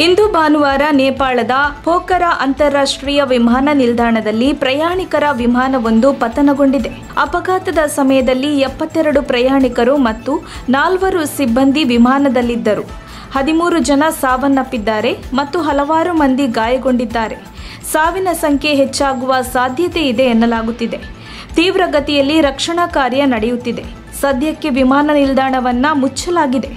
ಇಂದು ಭಾನುವಾರ ನೇಪಾಳದ ಪೋಖರಾ ಅಂತಾರಾಷ್ಟ್ರೀಯ ವಿಮಾನ ನಿಲ್ದಾಣದಲ್ಲಿ ಪ್ರಯಾಣಿಕರ ವಿಮಾನವೊಂದು ಪತನಗೊಂಡಿದೆ. ಅಪಘಾತದ ಸಮಯದಲ್ಲಿ 72 ಪ್ರಯಾಣಿಕರು ಮತ್ತು 4 ಸಿಬ್ಬಂದಿ ವಿಮಾನದಲ್ಲಿದ್ದರು. 13 ಜನ ಸಾವನ್ನಪ್ಪಿದ್ದಾರೆ ಮತ್ತು ಹಲವಾರು ಮಂದಿ ಗಾಯಗೊಂಡಿದ್ದಾರೆ. ಸಾವಿನ ಸಂಖ್ಯೆ ಹೆಚ್ಚಾಗುವ ಸಾಧ್ಯತೆ ಇದೆ ಎನ್ನಲಾಗುತ್ತಿದೆ. ತೀವ್ರಗತಿಯಲ್ಲಿ ರಕ್ಷಣಾ ಕಾರ್ಯ ನಡೆಯುತ್ತಿದೆ. ಸದ್ಯಕ್ಕೆ ವಿಮಾನ ನಿಲ್ದಾಣವನ್ನು ಮುಚ್ಚಲಾಗಿದೆ.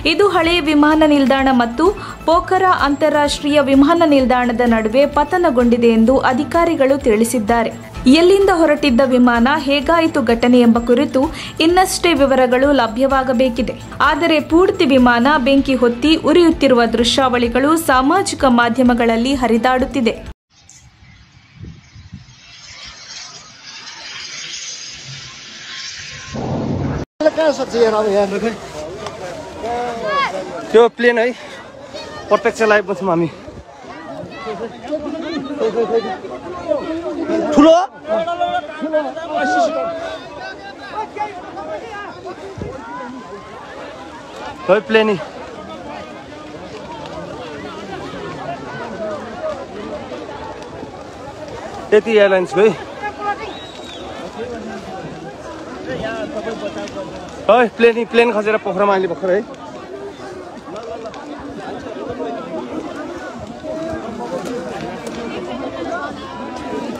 ಇದು ಹಳೆಯ ವಿಮಾನ ನಿಲ್ದಾಣ ಮತ್ತು ಪೋಖರಾ ಅಂತಾರಾಷ್ಟ್ರೀಯ ವಿಮಾನ ನಿಲ್ದಾಣದ ನಡುವೆ ಪತನಗೊಂಡಿದೆ ಎಂದು ಅಧಿಕಾರಿಗಳು ತಿಳಿಸಿದ್ದಾರೆ. ಎಲ್ಲಿಂದ ಹೊರಟಿದ್ದ ವಿಮಾನ, ಹೇಗಾಯಿತು ಘಟನೆ ಎಂಬ ಕುರಿತು ಇನ್ನಷ್ಟೇ ವಿವರಗಳು ಲಭ್ಯವಾಗಬೇಕಿದೆ. ಆದರೆ ಪೂರ್ತಿ ವಿಮಾನ ಬೆಂಕಿ ಹೊತ್ತಿ ಉರಿಯುತ್ತಿರುವ ದೃಶ್ಯಾವಳಿಗಳು ಸಾಮಾಜಿಕ ಮಾಧ್ಯಮಗಳಲ್ಲಿ ಹರಿದಾಡುತ್ತಿದೆ. त्यो प्लेन है प्रत्यक्ष लाइभ बस्छौँ हामी. ठुलो है प्लेन यति एयरलाइन्सको है प्लेन खसेर पोखरामा अहिले भर्खर है.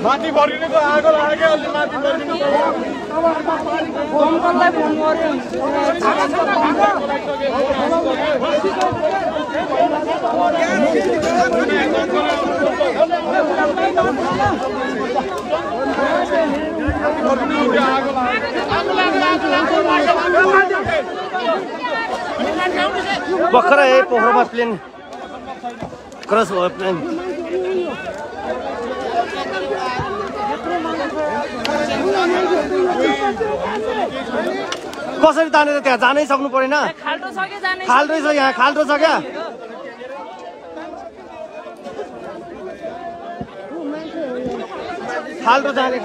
माथि बर्किनुको आगो लाग्यो अलि माथि बर्किनु दमकललाई फोन गर्यो. भर्खरै पोखरामा प्लेन क्रस भयो. प्लेन कसरी तानेर त्यहाँ जानै सक्नु परेन. खाल्टो छ यहाँ, खाल्टो छ क्या. खाल्टो जाने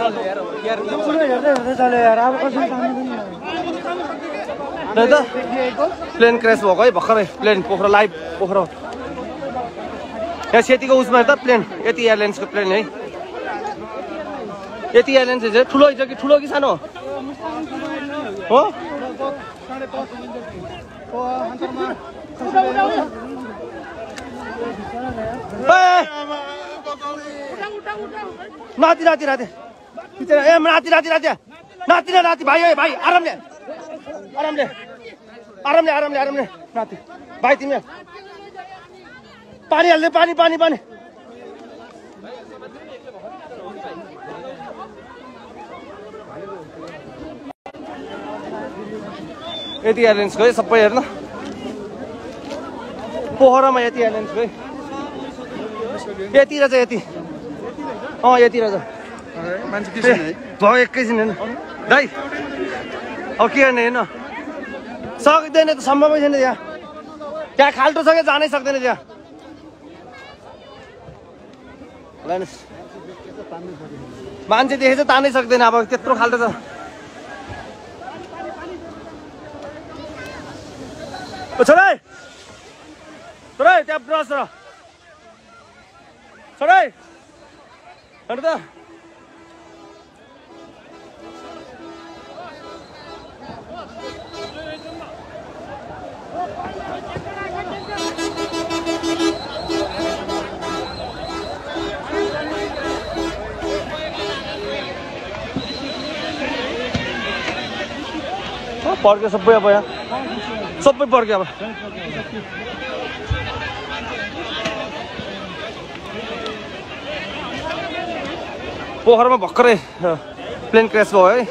प्लेन क्रास भएको है भर्खरै. प्लेन पोखरा लाइभ पोखरा यहाँ सेतीको उसमा त प्लेन यति एयरलाइन्सको प्लेन है. यति एयरलाइन्स ठुलो छ कि ठुलो कि सानो हो? नाति नाति नाति ए नाति नाति नाति नाति नाति भाइ भाइ आरामले आरामले आरामले आरामले आरामले नाति भाइ तिमी पानी हाल्ने पानी पानी पानी. यति एयरलाइन्सको है सबै हेर्न. पोखरामा यति एयरलाइन्सको है. यति रहेछ यति. यति रहेछ. भयो एकैछिन हेर्नु दाइ. अब के गर्ने हेर्नु सक्दैन त, सम्भवै छैन. त्यहाँ खाल्टो छ क्या, जानै सक्दैन त्यहाँ. मान्छे देखेछ तानै सक्दैन. अब त्यत्रो खाल्टो छ. छोरै छोरै त्यहाँ ब्रस र छोरै हेर्नु त. पर्क्यो सबै. अब यहाँ सबै पर्क्यो. अब पोखरामा भर्खरै प्लेन क्रास भयो है.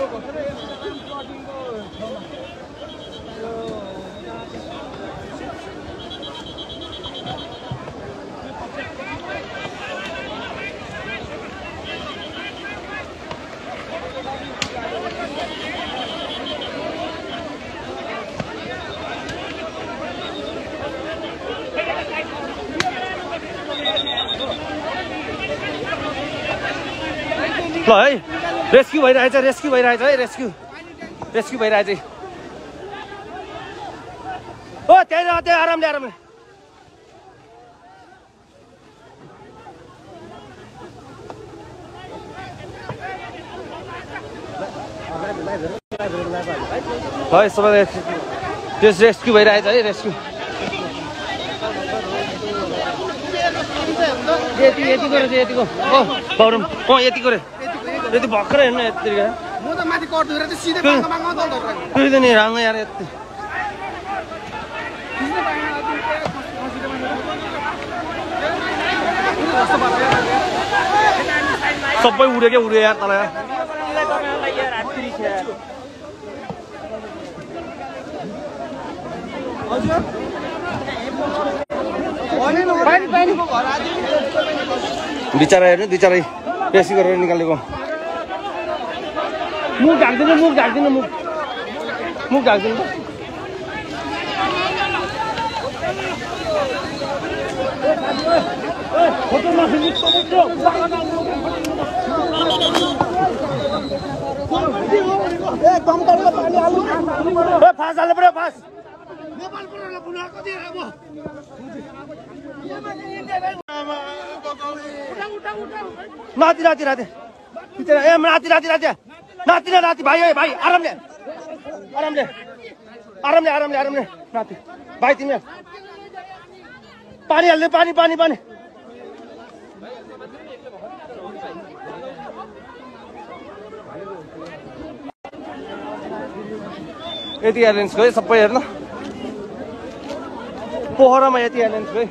ल है रेस्क्यु भइरहेछ. रेस्क्यु भइरहेछ है. रेस्क्यु भइरहेछ. ओ त्यहाँ आरामले आरामले है सबैलाई त्यस रेस्क्यु भइरहेछ है रेस्क्यु यति गरेर चाहिँ यतिको बाउरम यतिको रे यति भर्खरै हेर्नु यतिका म त माथि कट धरेर चाहिँ सिधै बाङमा त्यो नि राङ्गो यार यति सबै उड्यो यार तल यार बिचरा हेर्नु बिचरै बेसी गरेर निकालेको मुख ढाक्दिनु फास हाल्नु पर्यो फास नाति भाइ आरामले नाति भाइ तिमी पानी हाल्ने पानी यति एयरलाइन्सको है सबै हेर्नु पोखरामा यति एयरलाइन्सको है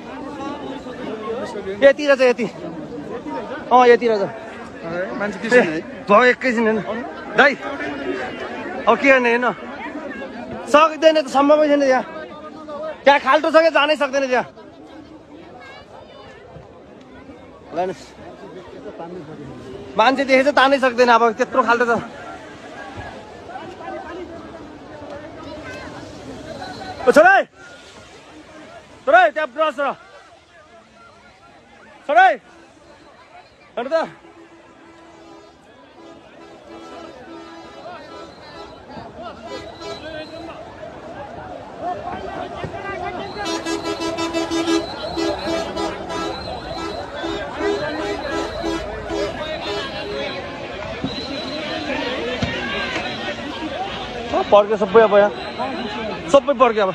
यति रहेछ यति रहेछ भयो एकैछिन हेर्नु दाइ अब के गर्ने हेर्नु सक्दैन त सम्भवै छैन त्यहाँ खाल्टो छ क्या जानै सक्दैन त्यहाँ मान्छे देखेछ तानै सक्दैन अब त्यत्रो खाल्टो छ छोरै त्यहाँ ब्रस र छोरै हेर्नु त पर्क्यो सबै अब यहाँ सबै पर्क्यो अब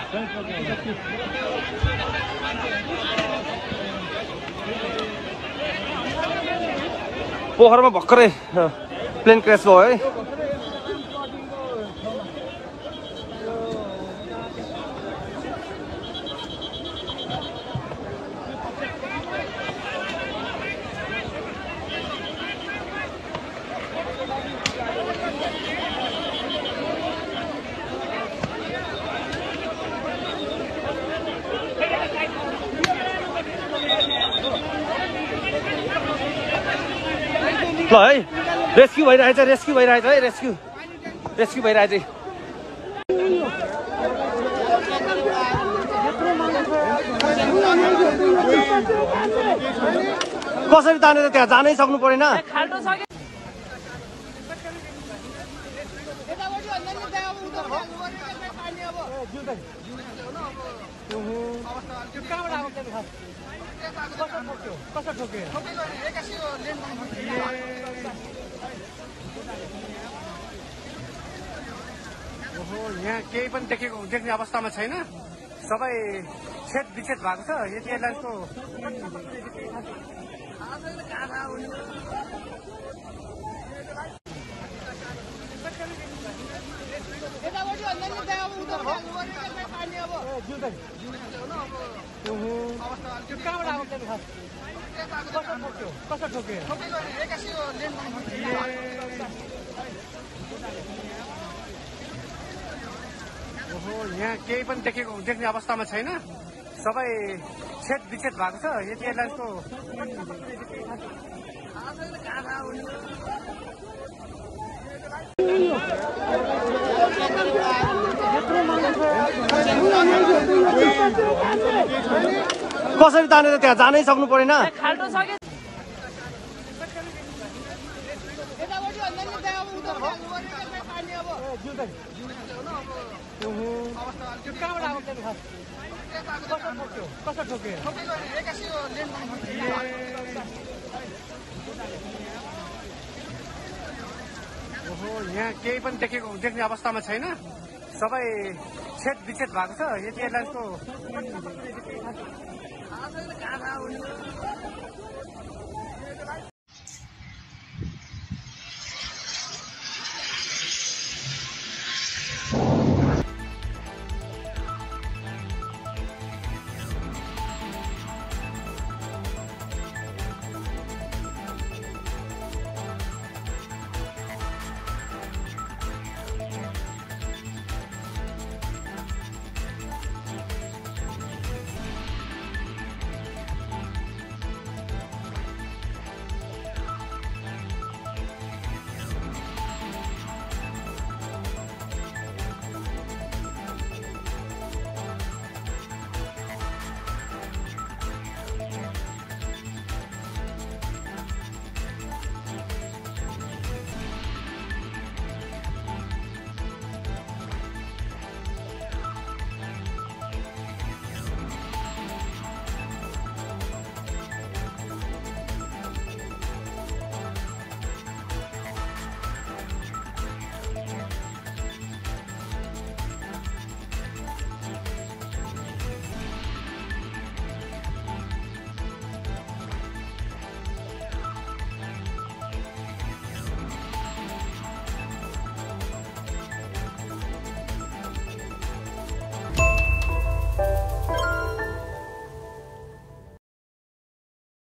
पोखरामा भर्खरै प्लेन क्रास भयो है ल है रेस्क्यु भइरहेछ है रेस्क्यु भइरहेछ कसरी तानेर त्यहाँ जानै सक्नु परेन यहाँ केही पनि देख्ने अवस्थामा छैन सबै छेद विच्छेद भएको छ यति एयरलाइन्सको यहाँ केही पनि देख्ने अवस्थामा छैन सबै छेद विच्छेद भएको छ यति एयरलाइन्सको कसरी तानेर त्यहाँ जानै सक्नु परेन यहाँ केही पनि देख्ने अवस्थामा छैन, सबै छेद विच्छेद भएको छ। यति एयरलाइन्सको